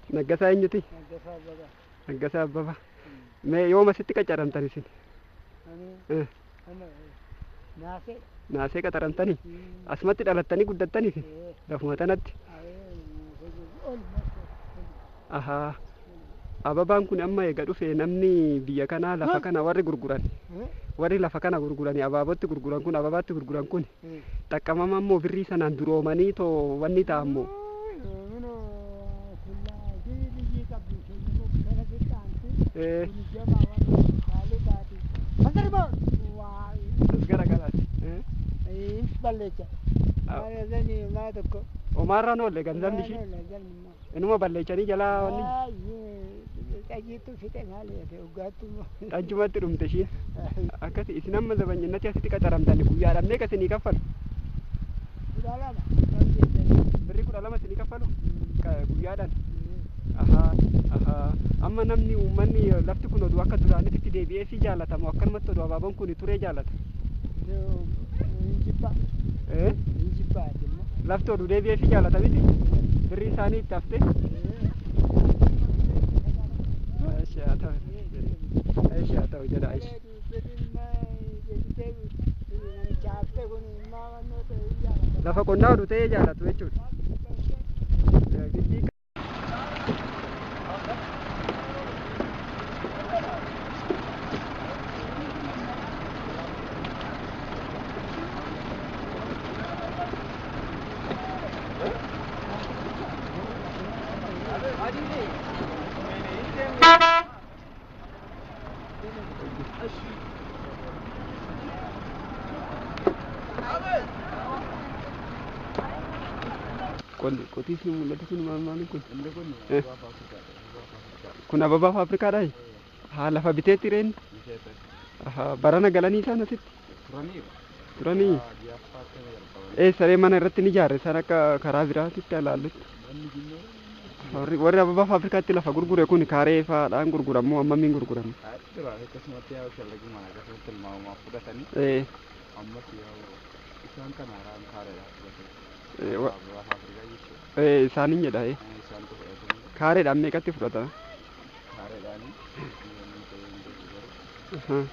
Naggasaa eenyuti? Naggasaa Abbabaa. Naggasaa Abbabaa. Mee yooma asitti qacaramtan isin? Ani naasee. Naasee qacaramtanii? Asumatti dhalattanii guddattanii isin? Lafuma tanatti? Ahaa. Ababaan kun amma eega dhufe namni biyya kanaa lafa kana warri gurguran, warri lafa kana gurgurani abaabotti gurguran kun, ababaatti gurguran kun xaqqamama immoo birrii sanaan duroomanii too wanni ta'a immoo. As gara galaati. Omaarraan oolle ganzabni ishii inuma balleechanii jalaa wanni xajjumatti dhumte ishiin. Akkasi isin amma zabanyinnatti asitti qacaramtani guyyaadhaan meeqa isinii kaffalu? Birrii 12 isinii kaffalu guyyaadhaan. Ahaa, ahaa. Amma namni uummanni lafti kun oduu akka duraanitti deebi'ee fi jaalatamu akkanumatti oduu abaaboon kun turee jaalata. Lafti oduu deebi'ee fi jaalata miti? Birrii isaanii itti haftee? Eeshi haa ta'u. Eeshi haa ta'u jedha eeshi. Lafa qonnaa oduu ta'ee jaalatu jechuudha. Gijjii. Qonni qotiisni mul'atu kun maal maali kun? Kun ababaa faafrikaadhaa? Haa, lafa biteetti reen? Ahaa, barana galanii isaan asitti? Turanii? Eessa ree mana irratti ni ijaarre isaan akka karaa biraatitti ilaallutti? Warri ababaa faafrikaatti lafa gurgure kun kaaree fa'aadhaan gurguramu hammamiin gurguramu? Duraan akkasumatti yaa'u shallagumaan akkasumatti tilmaamumaaf fudhatanii, ammas yaa'u isaan kana haaraan kaareedhaan fudhatan. Ababaa faafrikaa jechuudha. Isaanin jedha. Isaantu fudhatanii. Kaareedhaan meeqatti fudhata? Kaareedhaan yommuu ta'e hin beeku garuu.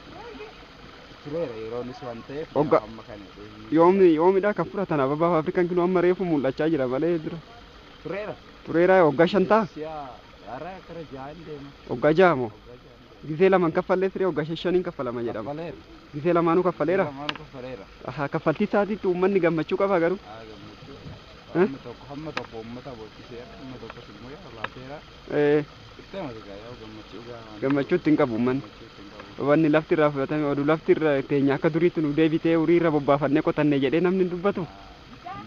Tureera yeroonis waan ta'eef amma kana. Yoomni yoomidha kan fudhatan ababaa faafrikaan kun amma reefu mul'achaa jira malee dura. Tureera. Tureera waggaa 5 ta'a? Si'a haaraa gara 6 deema. Waggaa 6 moo? Gisee lamaan kaffallee firee waggaa 5 kaffalama jedhama. Kaffaleera. Gisee lamaanuu kaffaleera? Lamaanuu kaffaleera. Ahaa, kaffaltii isaatiitti uummanni gammachuu qaba garuu? Haa, gammachuu. Hamma tokko hamma tokko uummata boqochiseera, hamma tokkos immoo yaa laateera. Itti amatu gaa yaa'u gammachuu gaa. Gammachuu itti hin qabu uummanni. Gammachuu itti hin qabu. Wanni lafti irraa fudhatame oduu lafti irra teenya akka duriitti nu deebitee horii irra bobbaafannee qotanne jedhee namni hin dubbatu.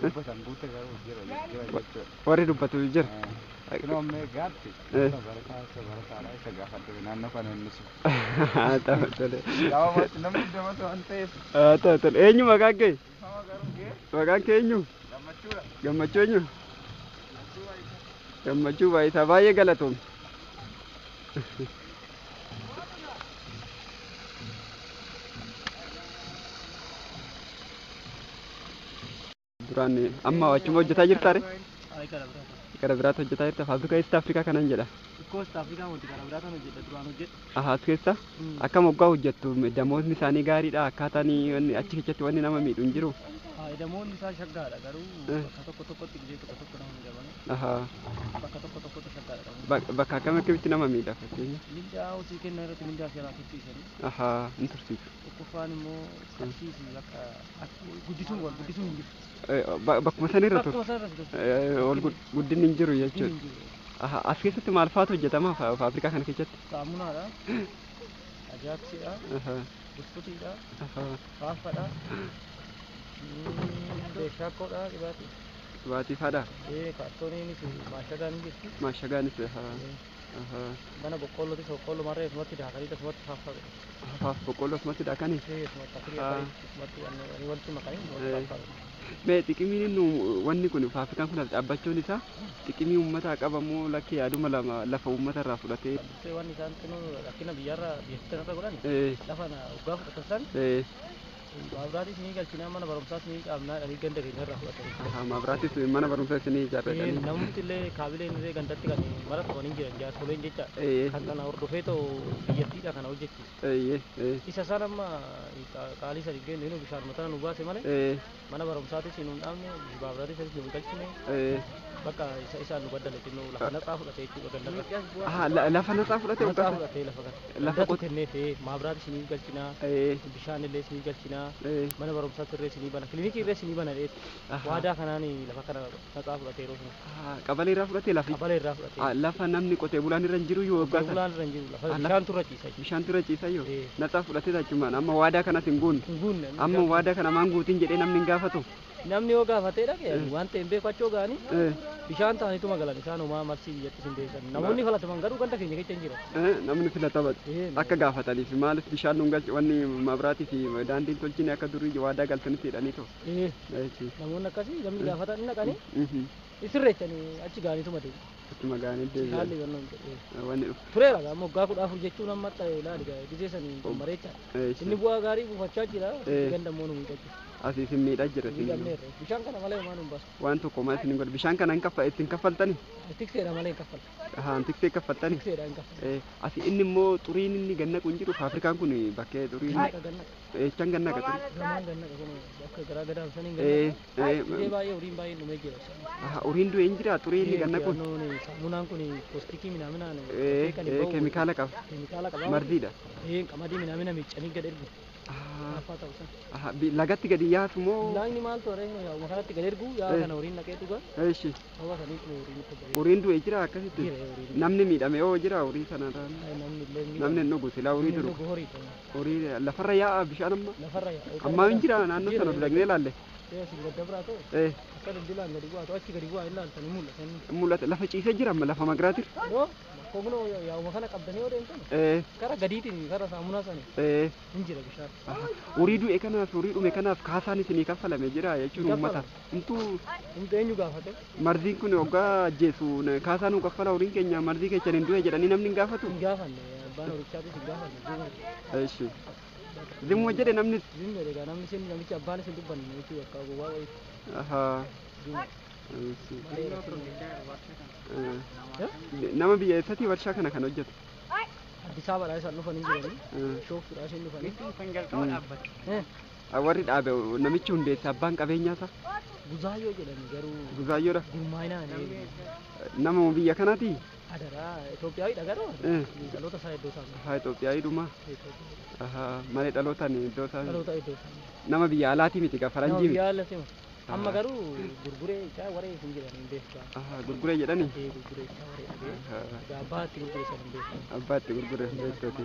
Dubbatan guute garuu jira jira jechuudha. Warri dubbatu jira. Kunoo mee gaatti isa barataa isa barataadha isa gaafadhu naannoo kana innis. Haa ta'u tole. Yaa namni damatu waan ta'eef. Haa ta'u tole. Eenyu maqaan kee? Ifama garuu gee. Maqaan kee eenyu? Gammachuudha. Gammachuu eenyu? Gammachuu Baay'isaa, baay'ee galatoom. Duraan amma achuma hojjetaa jirtaa ree? Gara biraatti hojjetaa jirta. Faafrikaa East Afrikaa kanan jedha. Coast Afrikaa wanti gara biraatan hojjedha duraan hojjedha. Ahaa, as keessa? Akkam waggaa hojjettu damoonni isaanii gaariidha akkaataan wanni achi keessatti wanni nama miidhu hin jiru. Damoonni isaa shaggaadha garuu bakka tokko tokkotti gisee tokko tokko nama miidhamani. Ahaa. Bakka tokko tokkotti shaggaadha qabu. Bakka akkam akkamitti nama miidha fakkeenya? Mindaa hojii kennan irratti mindaa seeraan tursiisanii. Ahaa, hin tursiisu. Tokkoffaan immoo qarshii fi bakka guddisuun wal guddisuun hin jiru. Bakkuma sanirra turu. Bakkuma sanirra turu. Ol guddinni hin jiru jechuudha. Ahaa, as keessatti maal faatu hojjetama faafrikaa kana keessatti? Saamunaadha. Ajaaksiidha. Buskutiidha. Faafadha. Beeshaakkoodha dhibaatii. Dhibaatii faadha? Kaartooniinis maashagaanis jirti. Maashagaanis. Mana boqqollootis boqqolloo marree asumatti daakanii asumatti faaffaa godhu. Faaf boqqolloo asumatti daakanii? Asumatti asumatti walitti makanii walitti faaffaa godhu. Mee xiqimiin inni wanni kun faafrikaan kun as dhaabbachuun isaa xiqimii uummataa qabamoo lakkee yaaduma lama lafa uummata irraa fudhatee? Dursee wanni isaan xinuu rakkina biyyarra biyyattii irra godhan lafa waggaa fudhatan san Mabraatis ni galchinaa mana barumsaas ni dhaabnaa jedhanii ganda keenya irraa fudhatanii. Mabraatis mana barumsaa isinii ijaarratanii. Namni illee kaabileen illee gandatti kan mara qabanii jiran jaarsoleen jecha. Kan kana hordofee ta'u biyyattiidha kana hojjechiisa. Isa isaan amma qaalii sadi kennu inni bishaan mataa nu baase malee mana barumsaatis nu hin dhaabne mabraatis nu hin galchine. Bakka isa isaan nu baddale xinnoo lafa natsaa fudhatee jechuudha gandarra. Lafa natsaa fudhatee? Natsaa fudhatee lafa kana. Lafa kenneef mabraatis ni galchinaa bishaan illee ni galchinaa mana barumsaatti illee ni bana kilinikii illee ni bana dheetti. Waadaa kanaan lafa kana natsaa fudhatee yeroo sana. Qabalee irraa fudhatee lafi? Qabalee irraa fudhatee. Lafa namni qotee bulaan irra hin jiru yoo waggaa sana. Bulaan irra hin jiru lafa bishaan turra ciisa. Bishaan turra ciisa yoo natsaa fudhatee jechuun amma waadaa kanas hin guunne. Hin guunne. Amma waadaa kana maan guutiin jedhee namni hin gaafatu. Namni yoo gaafatee dhaqe waan ta'e hin beeku achoo ga'anii bishaan ta'aniituma galan isaan homaa marsii biyyattis hin deebisan. Namoonni filataman garuu ganda keenya keessa hin jiran. Namni filataman akka gaafataniif maaliif bishaan nuun galche wanni mabraatii fi daandiin tolchine akka durii waadaa galtanitti jedhanii ta'u. Namoonni akkasii namni gaafatan hin dhaqanii isirreechanii achi ga'aniituma deemu. Achuma ga'anii deebi'an. Haalli wanni dhufu. Tureera amma waggaa 14 jechuun amma ilaali gisee sanii mareecha. Inni bu'aa gaarii buufachaa jira ganda immoo nu miidhagsa. Asii isin miidhaa jira. Bishaan kana malee homaa nu hin baasu. Waan tokko maal isin godhu bishaan kana ittiin kaffaltani? Tikseedha malee hin kaffaltu. Tiksee kaffaltani? Tikseedha hin kaffaltu. Asii inni immoo xuriin inni ganna kun jiru faafrikaan kun bakkee xuriin. Eechaan ganna qaba. Gamaan ganna kun bakka garaa garaa saniin ganna. Ishee baay'ee horiin baay'een dhumee jira. Horiin du'e hin jira xurii inni ganna kun. Saamunaan kun koostikii minaaminaan. Keemikaala qaba. Keemikaala qaba. Marziidha. Qamadii minaamina miiccanii gad ergu. Lagatti gadi yaasu moo? Lagni maal toore yaa'uma kanatti gad ergu yaa kana horiin dhaqee dhuga. Eeshi. Sababa saniif horiin itti ba'e. Horiin du'e jira akkasitti? Namni miidhame yoo jira horii sanarraa? Namni hin dhugu silaa horii duru. Horii lafarra yaa'a bishaan amma? Lafarra yaa'a. Ammaa hin jira naannoo sana dhaqnee ilaalle. Akka dildilaan gadi bu'aa achi gadi bu'aa ilaaltan hin mul'atan. Mul'ata lafa ciisee jira amma lafa magraatir. Kognoo yaa'uma kana qabdanii yoo deemtan kara gadiitiin kara saamunaa sanii hin jira bishaan. Horii du'e kanaaf horii dhume kanaaf kaasaan isinii kaffalame jira jechuun uummataaf. Intuu eenyu gaafate? Marziin kun hoggaa ajjeesu kaasaa nuu kaffala horiin keenya marzii keessan hin du'e jedhanii namni hin gaafatu? Hin gaafanne abbaan horichaatis hin gaafanne. Eeshi. Zimuma jedhe namnis? Zim jedhe gaa namni isin namichi abbaan isin dubbanne namichi bakka gowwaa wayiiti. Nama biyya eessatii warshaa kana kan hojjetu? Addis Ababaadhaa isaan dhufanii jiranii. Bishooftuudhaa isheen dhufanii. Warri dhaabe namichi hundeesse abbaan qabeenyaa isaa? Buzaayyoo jedhani garuu. Buzaayyoodha? Gurmaa'inaan. Nama biyya kanaati? Adaraa Itoophiyaawidha garuu dhaloota isaa iddoo isaa. Itoophiyaawidhuma. Malee dhalootaan iddoo isaa. Dhaloota iddoo isaa. Nama biyya alaatii miti gaa faranjii miti. Nama biyya alaati miti. Amma garuu gurguree isaa waree isin jedhan hin beeku. Gurguree jedhani? Gurguree isaa waree dhagee. Abbaa itti gurgure sana hin beeku. Abbaa itti gurgure hin beektooti.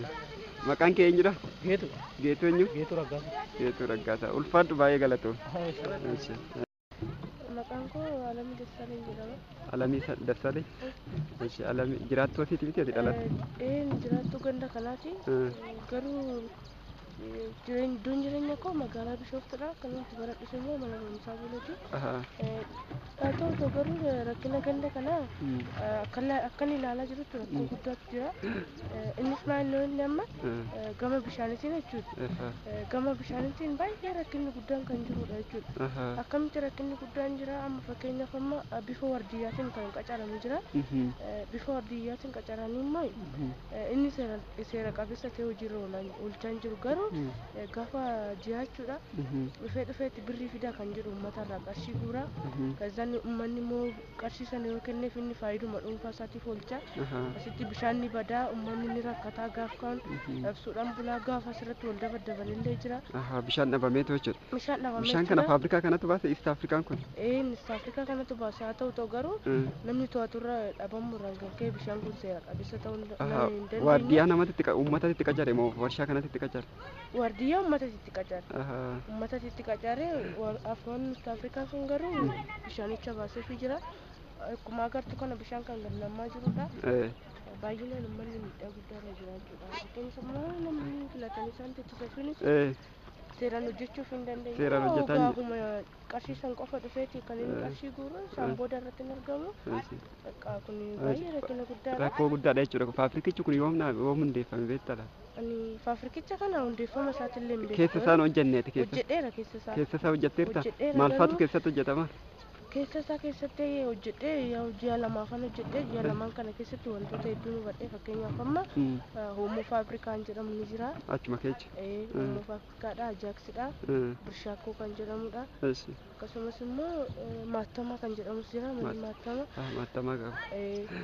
Maqaan kee eenyudha? Geetu. Geetu eenyu? Geetu Raggaasaa. Geetu Raggaasaa. Ulfaadhu baay'ee galatoom. Maqaan koo Alamii Dassaaleny jedhama. Alamii Dassaaleny? Alamii jiraattuu asiiti miti ati dhalatte? Jiraattuu ganda kanaati. Garuu iddoon jireenya koo magaalaa Bishooftudha. Kan nuti baradhus immoo mana barumsaa Booleeti. Haa ta'u garuu rakkina ganda kanaa akkan ilaalaa jirutti rakkoo guddaatu jira. Innis naannoo inni amma gama bishaaniitiin jechuudha. Gama bishaaniitiin baay'ee rakkinni guddaan kan jirudha jechuudha. Akkamitti rakkinni guddaan jira amma fakkeenyaaf amma bifa wardiyyaatiin kan qacaramu jira. Bifa wardiyyaatiin qacaranii immoo inni seera qabeessa ta'e hojiirra oolchaa hin jiru garuu gaafa ji'aachuudha. Dhufee dhufeetti birrii fidaa kan jedhu uummatarraa qarshii guuraa. Kazaan uummanni immoo qarshii sana yoo kenneef inni faayiduma dhuunfaa isaatiif oolcha. Asitti bishaan ni badaa uummanni ni rakkataa gaaf kaan dhabsuudhaan bulaa gaafa asirratti wal dabaddaban illee jira. Bishaan dhabameetu jechuudha. Bishaan dhabamee Bishaan kana faabrikaa kanatu baase East Afrikaan kun? East Afrikaa kanatu baase haa ta'u ta'u garuu namni to'aturra dhabamuurraan kan ka'e bishaan kun seera qabeessa ta'uu hin dandeenye. Waardiyyaa namatti uummatatti itti qacare moo warshaa kanatti itti qacare? Waardiyyaa uummatatti itti qacare. Uummatatti itti qacare afaan East Afrikaa kun garuu bishaanicha baaseefii jira. Akkuma agartu kana bishaan kan gannamaa jirudha. Baay'inaan uummanni miidhaa guddaarra jira jechuudha. Fakkeenyaaf immoo namni filatanii isaan teechisachuunis Seeraan hojjechuuf hin dandeenye. Seeraan hojjetaa hin Gaafuma qarshii san qofa dhufeeti kan inni qarshii guuru isaan booda irratti hin argamu. Bakka kun baay'ee rakkina guddaadha. Rakkoo guddaadha jechuudha. Faafrikichi kun yoom yoom hundeeffame beektaa? Ani faafrikicha kana hundeeffama isaatiillee hin beeku. Keessa isaan hojjenneeti keessa. Hojjedheera keessa isaa. Keessa isaa hojjetteerta? Hojjedheera Maal faatu garuu keessatti hojjetama? Keessa isaa keessatti hojjedhee ji'a lamaafan hojjedhee ji'a lamaan kana keessatti wantoota hedduu hubadhee fakkeenyaaf amma Hoomoo Faafrikaan jedhamu ni jira. Achuma keessa. Hoomoo Faafrikaadha, Ajaaksidha, Birshaakkoo kan jedhamudha. Akkasumas immoo Maattamaa kan jedhamus jira, manni Maattamaa. Maattamaa qaba.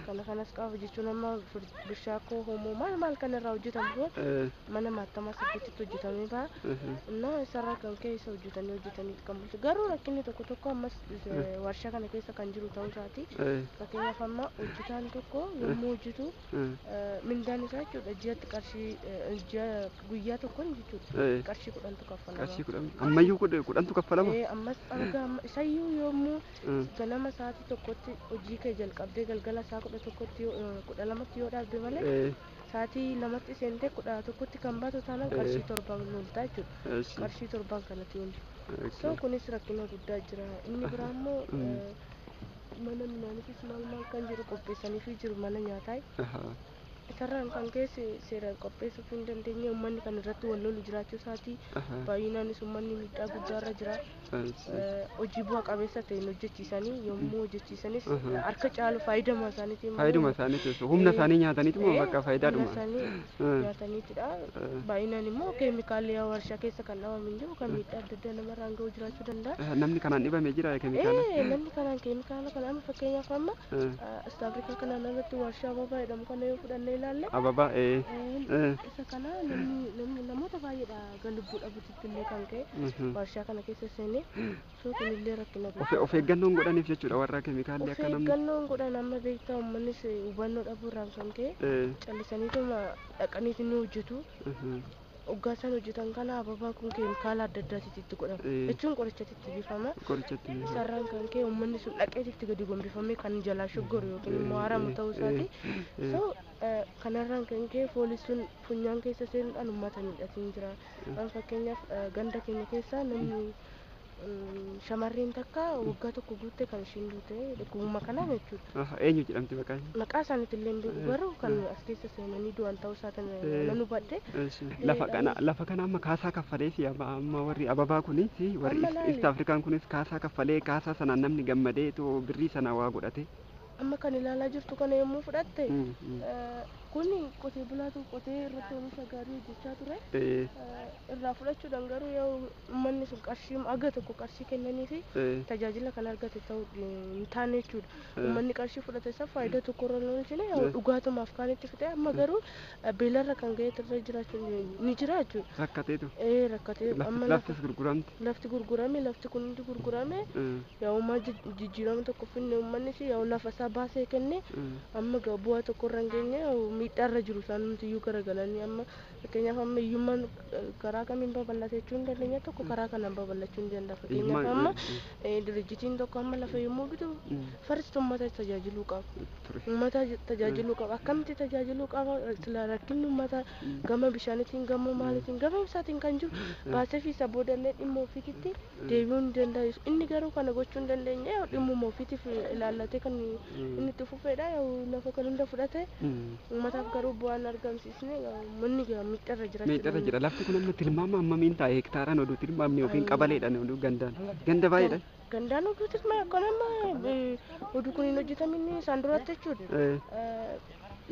Kana kanas qaba jechuun amma Birshaakkoo, Hoomoo maal maal kan irraa hojjetamu kun mana Maattamaa sirriitti hojjetamee baha. Innaa isarraa kan ka'e isa hojjetanii hojjetanii kan bulchu. Garuu rakkinni tokko tokko ammas warshaa kana keessa kan jiru ta'uu isaati. Fakkeenyaaf amma hojjetaan tokko yommuu hojjetu mindaan isaa jechuudha ji'atti qarshii ji'a guyyaa tokkoon jechuudha qarshii 10tu kaffalama. Qarshii 10 ammayyuu 10tu kaffalama? Ammas hanga amma isayyuu yommuu ganama sa'aatii 1tti hojii kee jalqabdee galgala sa'a 11tti 12tti yoo dhaabde malee sa'aatii 2tti seentee 11tti kan baatu taanaan qarshii 7 ooltaa jechuudha. Qarshii 7 kanatti ooltu. So kunis rakkina guddaa jira. Inni biraa immoo mana midhaaniifis maal maal kan jiru qopheessaniifii jiru mana nyaataa. Isarraan kan keessa seeraan qopheessuuf hin dandeenye uummanni kan irratti wal lolu jiraachuu isaati. Baay'inaanis uummanni miidhaa guddaarra jira. Hojii bu'a qabeessa ta'een hojjechiisanii yommuu hojjechiisanis harka caalu faayidama isaaniitiin Faayiduma isaaniitiin humna isaanii nyaataniitu moo bakka faayidaadhuma? Humna isaanii nyaataniitidha. Baay'inaan immoo keemikaalli warshaa keessa kan dhabamu hin jiru kan miidhaa adda addaa namarraan gahu jiraachuu danda'a. Namni kanaan dhibame jira keemikaala? Namni kanaan keemikaala kana amma fakkeenyaaf amma East Afrikaa kanaan alatti warshaa ababaa jedhamu kana yoo fudhannee ilaalle Ababaa isa kana namni namoota baay'eedha gara lubbuu dhabuutti illee kan ka'e warshaa kana keessa seenee so kunillee rakkina guddaa. Of eeggannoon godhaniif jechuudha warra keemikaalli akka namni. Of eeggannoon godhan amma beektaa uummannis hubannoo dhabuu irraan kan ka'e callisaniituma dhaqaniiti ni hojjetu. Hoggaa isaan hojjetan kana ababaa kun keemikaala adda addaatitti itti godhama. Jechuun qorichatti itti bifama. Qorichatti. Isarraan kan ka'e uummanni sun dhaqeeti itti gadi gombifamee kan jalaa shoggoru yookiin immoo haramu ta'uu isaati. So kanarraan kan ka'e fooliin sun funyaan keessa seenuudhaan uummata miidhatiin jira. Fakkeenyaaf ganda keenya keessa namni shamarreen takka waggaa tokko guuttee kan ishiin duute dhukkubuma kanaan jechuudha. Eenyu jedhamti maqaan ishee? Maqaa isaaniitti illee hin beeku garuu kan as keessa seenanii du'an ta'uu isaa nan hubadhe. Lafa kana amma kaasaa kaffalee fi amma warri ababaa kunis warri East Afrikaan kunis kaasaa kaffalee kaasaa sanaan namni gammadee birrii sana waa godhate. Amma kan ilaalaa jirtu kana yommuu fudhatte kun qotee bulaatu qotee irratti oomisha gaarii hojjechaa ture. Irraa fudhachuudhaan garuu yoo uummanni sun qarshii aga tokko qarshii kennanii fi tajaajila kan argate ta'uu hin taane jechuudha. Uummanni qarshii fudhate isaa faayidaa tokko irra hin oolchine dhugaatumaaf kaan itti fixe amma garuu beelarra kan ga'e irra jiraachuu ni jira jechuudha. Rakkateetu. Rakkatee amma laftis gurguramte. Lafti gurgurame lafti kun hundi gurgurame yaa uumaa jijjiirama tokko finne uummannis yaa lafa isaa baasee kenne amma bu'aa tokko irra hin geenye miidhaarra jiru isaan hundiyyuu garagalanii amma fakkeenyaaf amma hiyyummaan karaa kamiin babal'ate jechuu hin dandeenya tokko karaa kanaan babal'achuu hin danda'a fakkeenyaaf amma dirjitiin tokko amma lafa yommuu bitu farsti uummata tajaajiluu qaba uummata tajaajiluu qaba akkamitti tajaajiluu qaba sila rakkinni uummata gama bishaaniitiin gama maaliitiin gama ibsaatiin kan jiru baasee fi isa boodallee dhimma ofiititti deebi'uu hin danda'u inni garuu kana gochuu hin dandeenye dhimmuma ofiitiif ilaallatee kan inni itti fufeedha lafa kan hunda fudhate uummataaf garuu bu'aan argamsiisne uummanni miidharra jira. Miidharra jira. Lafti kun amma tilmaama hammamiin ta'a hektaaraan oduu tilmaamni yookiin qabaleedhaan oduu gandaan. Ganda baay'eedha. Gandaan oduu tilmaama kan amma oduu kun hin hojjetamin isaan duratti jechuudha.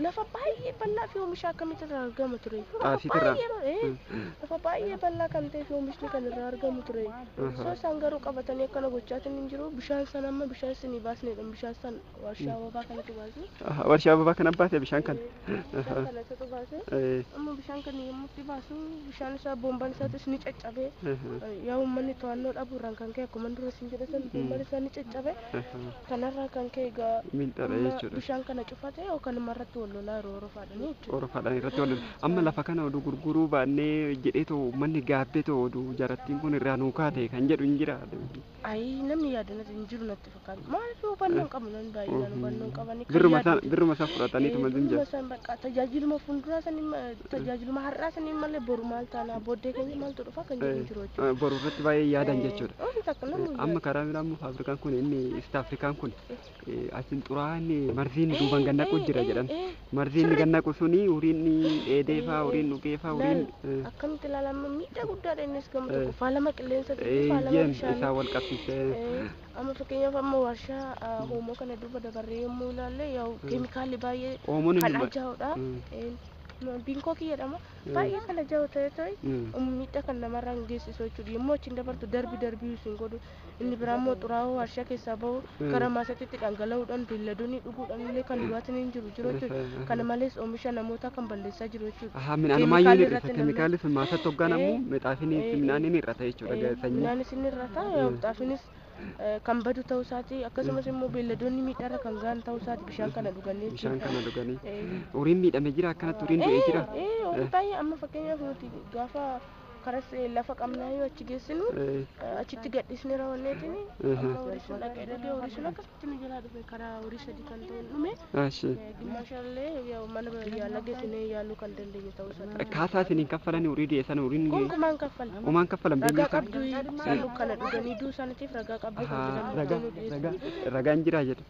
Lafa baay'ee bal'aa fi oomisha akkamitti irraa argama ture. Lafa baay'ee bal'aa kan ta'e fi oomishni kan irraa argamu ture. So isaan garuu qabatanii akkana gochaatiin hin jiru. Bishaan sana amma bishaan isinii baasneedha. Bishaan san warshaa ababaa kanatu baase. Warshaa ababaa kana baase bishaan kana. Bishaan kana isatu baase. Amma bishaan kana yommuu itti baasu bishaan isaa boombaan isaatis ni caccabe. Yaa uummanni to'annoo dhabu irraan kan ka'e akkuma dura isin jedhe san boombaan isaa ni caccabe. Kanarraa kan ka'e egaa bishaan kana cufate yookaan irratti wal lolaa yeroo horofaadhani jechuudha. Horofaadhaan irratti wal lolu. Amma lafa kana oduu gurguruu baannee jedheetoo uummanni gaabbeetoo oduu jarattiin kun irraa nuu kaate kan jedhu hin jira. Ayi namni yaadu natti hin jiru natti fakkaata. Maaliif hubannoo hin qabu namni baay'inaan hubannoo hin qabani. Birruma isaan birruma isaan fudhataniituma Birruma jira. isaan bakka tajaajiluma fuulduraa sanii tajaajiluma har'aa sanii malee boru maal taana booddee keenya maaltu dhufa kan jedhu hin jiru jechuudha. Boru irratti baay'ee yaadan jechuudha. Wanti takka namni hin Amma yaadu. karaa biraa immoo faabrikaan kun inni East Afrikaan kun asin xuraa'aan marziin duuban gannaqu jira jedhan. Marziin gannaqu suni horiin dheedee faa horiin dhugee faa horiin Akkamitti ilaalama miidhaa guddaadha innis gama tokko faalama qilleensa fi faalama eeyyeen bishaanii. isaa wal qabsiisee. Amma fakkeenyaaf amma warshaa Oomoo kana duuba dabarree yommuu ilaalle yaa'u keemikaalli baay'ee Oomoon kan inni ajaa'udha. Binkoo kiyya jedhama. Baay'ee kan ajaa'u ta'e ta'e miidhaa kan namarraan geessisu jechuudha. Yommuu achiin dabartu darbi darbii isin godhu. Inni biraa immoo xuraawaa warshaa keessaa bahu karaa maasatti dhangala'uudhaan beelladoonni dhuguudhaan illee kan dhugaatiin hin jiru jiru jechuudha. Kana malees oomisha namootaa kan balleessaa jiru jechuudha. Ahaa midhaan Keemikaalli ni hir'isa. irratti namni Keemikaalli sun maasatti hoggaan ammoo xaafiin midhaan ni hir'ata jechuudha sanyii. Midhaanis ni hir'ata xaafiinis kan badu ta'uu isaati akkasumas immoo beelladoonni miidhaarra kan gahan ta'uu isaati bishaan kana dhuganii Bishaan jechuudha. kana dhuganii. Horiin miidhame jira akkanatti horiin du'ee jira. Horii baay'ee amma fakkeenyaaf nuti gaafa karas lafa qabnaa yoo achi geessinu achitti gadhiisnee raawwanneetiin amma horii sun dhaqee dhaqee horii sun akkasitti nu jalaa dhufe karaa horii sadii kan ta'u dhume gimmaashallee mana yaalaa geessinee yaaluu kan dandeenye ta'uu isaati. Kaasaa isiniin kaffalanii horii du'e sana horiin Gonkumaan kaffala. homaan kaffalan Ragaa biyya isaa. qabdu isaan kana dhuganii du'uu isaaniitiif ragaa qabdu kan jedhamu Ragaa nu dhiyeessu. ragaa ragaan jira jedhu.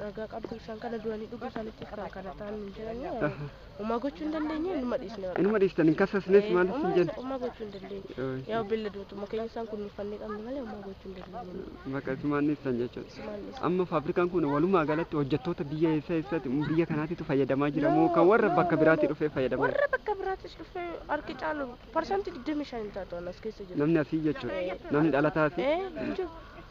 Ragaa qabdu isaan kana du'anii dhuguu isaaniitiif kan kana ta'an hin jiranii homaa gochuu hin dandeenye inuma dhiisne bakka. Inuma dhiistan hin kassasnes maalis hin jennu. Homaa gochuu hin dandeenye. Yaa beelladootuma keenya isaan kunuunfannee qabne malee homaa gochuu hin dandeenye. Bakka isumaan dhiistan jechuudha. Isumaan dhiisne. Amma faabrikaan kun walumaa galatti hojjettoota biyya eessa eessatti biyya kanaatitu fayyadamaa jira moo kan warra bakka biraatti dhufee fayyadamaa jira? Warra bakka biraatis dhufee harki caalu 25% hin taatu as keessa jiru. Namni asii jechuudha. Namni dhalataa asii. Hin jiru.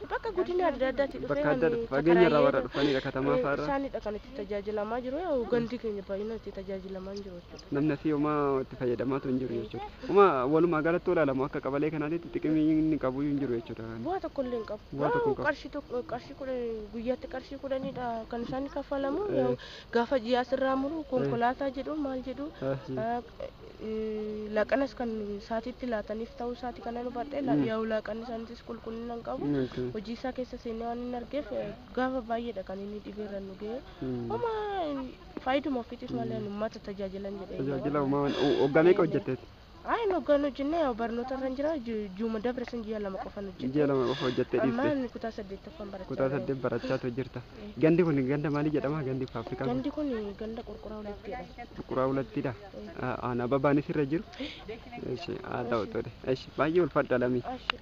Bakka godina adda addaatti dhufee Bakka adda kan fageenya irraa warra takaraayee dhufanidha katamaa fa'aa. Isaanidha kan itti tajaajilamaa jiru. Yaa gandi keenya baay'inaan itti tajaajilamaa hin jiru jechuudha. Namni asii homaa itti fayyadamaatu hin jiru jechuudha. Homaa walumaa galatti olaalamu akka qabalee kanaatitti xiqimii inni qabu hin jiru jechuudha. Bu'aa tokko illee hin qabu. Bu'aa tokko hin qabu. Qarshii tokko qarshii kudhan guyyaatti qarshii kudhanidha kan isaan kaffalamu. Gaafa ji'aa sirraa muru konkolaataa jedhu maal jedhu laaqanas kan saatiitti laataniif ta'uu isaati kanan hubadhe yaa'u laaqanni isaaniitis qulqullina hin qabu. Hojii isaa keessa seenee waan hin argeef gaafa baay'eedha kan inni dhibeerra nu ga'e. Homaa faayiduma ofiitiif malee uummata tajaajilan jedhee. Tajaajila homaa waggaa meeqa hojjetteeti? Ayi hoggaan hojjennee yaa'u barnoota irra hin jira ji'uma dabre san ji'a 2 qofan hojjette. Ji'a 2 qofa hojjettee Amma dhiiste. inni kutaa 8ffaan barachaa Kutaa jira. 8 barachaatu jirta. Gandi kun ganda maalii jedhama? Gandi faabrikaan kun? Gandi kun ganda Qurquraa Hulattiidha. Qurquraa Hulattiidha. Aanaa babaanis irra jiru. Eshi haa ta'u tole. Eshi baay'ee ulfaadha lamii. Ashi.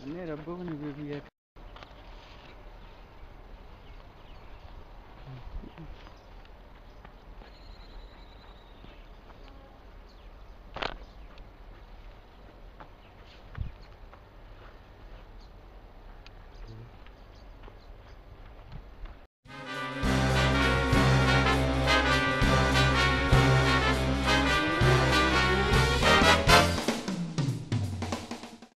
Inni rabboo kun